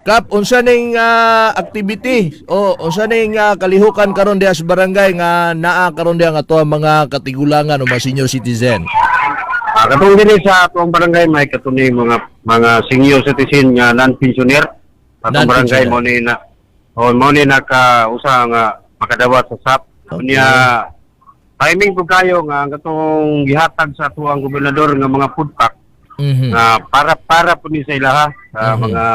Kap, unsa ning activity o unsa ning kalihukan karon diha sa barangay nga naa karon diha nga ato ang mga katigulangan o mga senior citizen? Katong dinhi sa atong barangay, may katong mga senior citizen nga non-pensioner. Atong barangay Non-pensioner. Mo ni na o mo ni nakausa nga makadawat sa SAP. Unya timing po kayo nga ang katong gihatag sa atuang gobernador nga mga food pack nga para para po ni sa ilaha sa mga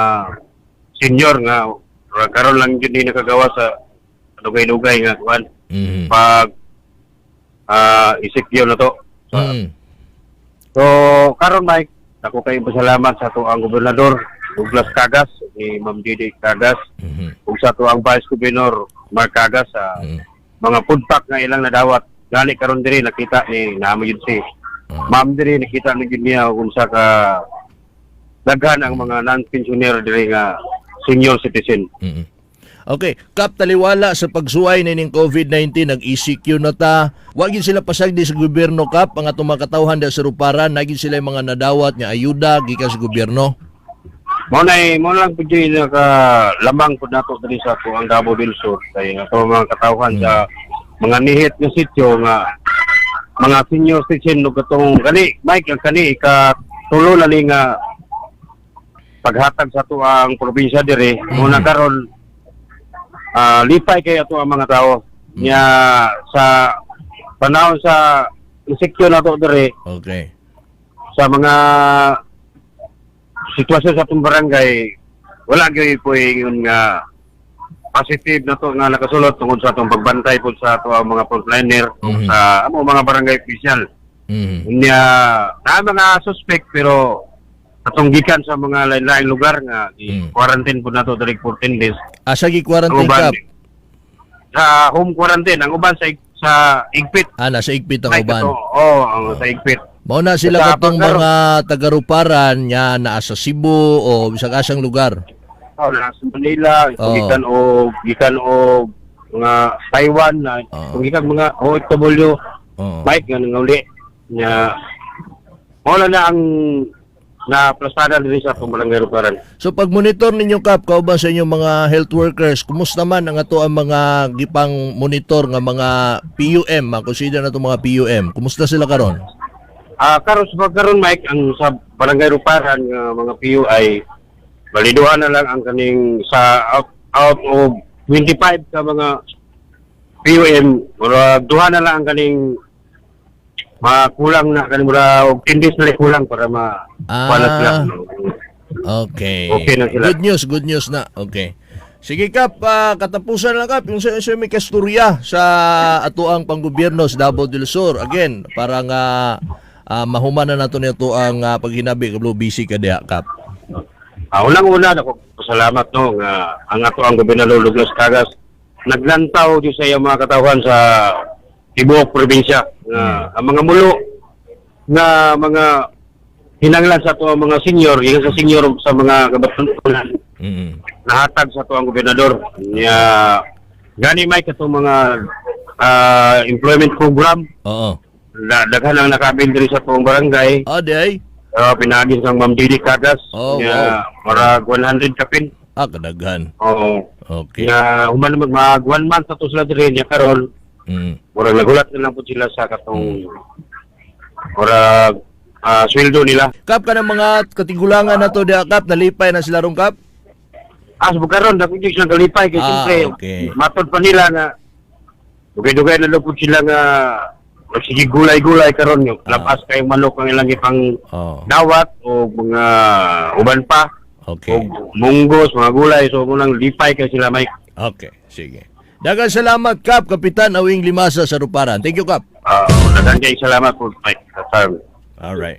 senior nga karon lang jud ni nakagawa sa dugay-dugay nga kuan pag i-secure na to. So, So, karon, Mike, ako kay pasalamat sa atoang gobernador Douglas Cagas ni Ma'am Didi Cagas ug sa atoang Vice Governor Mark Cagas sa mga food pack nga ilang nadawat. Gani karon diri nakita ni namo yun si Ma'am diri, nakita ni gyud niya kung sa ka daghan ang mga non-pensioner diri nga senior citizen. Okay, Kap, taliwala sa pagsuway nining COVID-19, nag-ECQ na ta. Wa gyud sila pasagdi sa gobyerno, Kap, ang atong mga katawhan diha sa Ruparan, na gyud sila yung mga nadawat nga ayuda gikan sa gobyerno. Mao na lang pud gyud naka lamang pud nato diri sa atoang Davao del Sur kay ato mga katawhan sa mga nihit nga sityo nga mga senior citizen ug katong kani, Mike, ang kani ika tulo na ni nga paghatag sa atoang probinsya diri. Mo na karon lipay kay ato ang mga tao nya sa panahon sa ECQ nato diri sa mga sitwasyon sa atong barangay, wala gyud po ingon nga positive na to nga nakasulot tungod sa atong pagbantay po sa ato ang mga frontliner sa amo mga barangay official. Unya na mga suspect pero atong gikan sa mga lain-laing lugar nga quarantine po nato diri 14 days. Asa gi Ang quarantine, uban Kap? Sa home quarantine, ang uban sa Igpit. Ah, nasa Igpit ang Ay, uban. Oh, ang sa Igpit. Mao na sila Sa katong mga tagaruparan nga naa sa Cebu o bisag asang lugar. Oh, nasa Manila, gikan o mga Taiwan na kung gikan mga OFW, Mike, nga nanguli nya mao na na ang na plastada diri sa atong barangay Ruparan. So pag monitor ninyo, Kap, kauban sa inyong mga health workers, kumusta man ang ato ang mga gipang monitor nga mga PUM, ma-consider na itong mga PUM. Kumusta sila karon? Karon sa pagkaron, Mike, ang sa barangay Ruparan nga mga PUI baliduhan na lang ang kaning sa out of 25 ka mga PUM, murag duha na lang ang kaning makulang na kaning mura og 10 days na lang kulang para ma wala sila. Okay. Okay na sila. Good news, good news na. Okay. Sige, Kap, katapusan lang, Kap, yung sa may kasturya sa atuang panggobyerno sa Davao del Sur. Again, para nga mahuman na nato nito ang paghinabi kablo busy ka diha, Kap. Unang-una ako pasalamat no nga ang ato ang gobernador Douglas Cagas naglantaw di sa iyang mga katawhan sa tibuok probinsya nga ang mga mulo nga mga hinanglan sa ato ang mga senior, gikan sa senior sa mga kabatunan, nahatag sa ato ang gobernador nya. Gani, may katong mga employment program na daghan ang nakabil diri sa atong barangay. Ah, di ay. Pinaagi sang Ma'am Didi Cagas nya murag 100 kapin. Ah, kadaghan. Oo. Okay. Nga human naman mag one month na to sila diri nya karon murag nagulat na lang po sila sa katong murag sweldo nila. Kap, ka ng mga katigulangan na to diha, Kap, nalipay na sila rong, Kap? Ah, sa karon dako jud silang kalipay kay siyempre matod pa nila nga dugay-dugay na lang po sila nga magsige gulay-gulay karon yung labas kay manok ang ilang ipang dawat o mga uban pa o munggos, mga gulay, so munang lipay kay sila, Mike. Okay, sige. Daghang salamat, Kap, Kapitan Awing Limasa sa Ruparan. Thank you, Kap. Daghan kay salamat po, Mike. All right.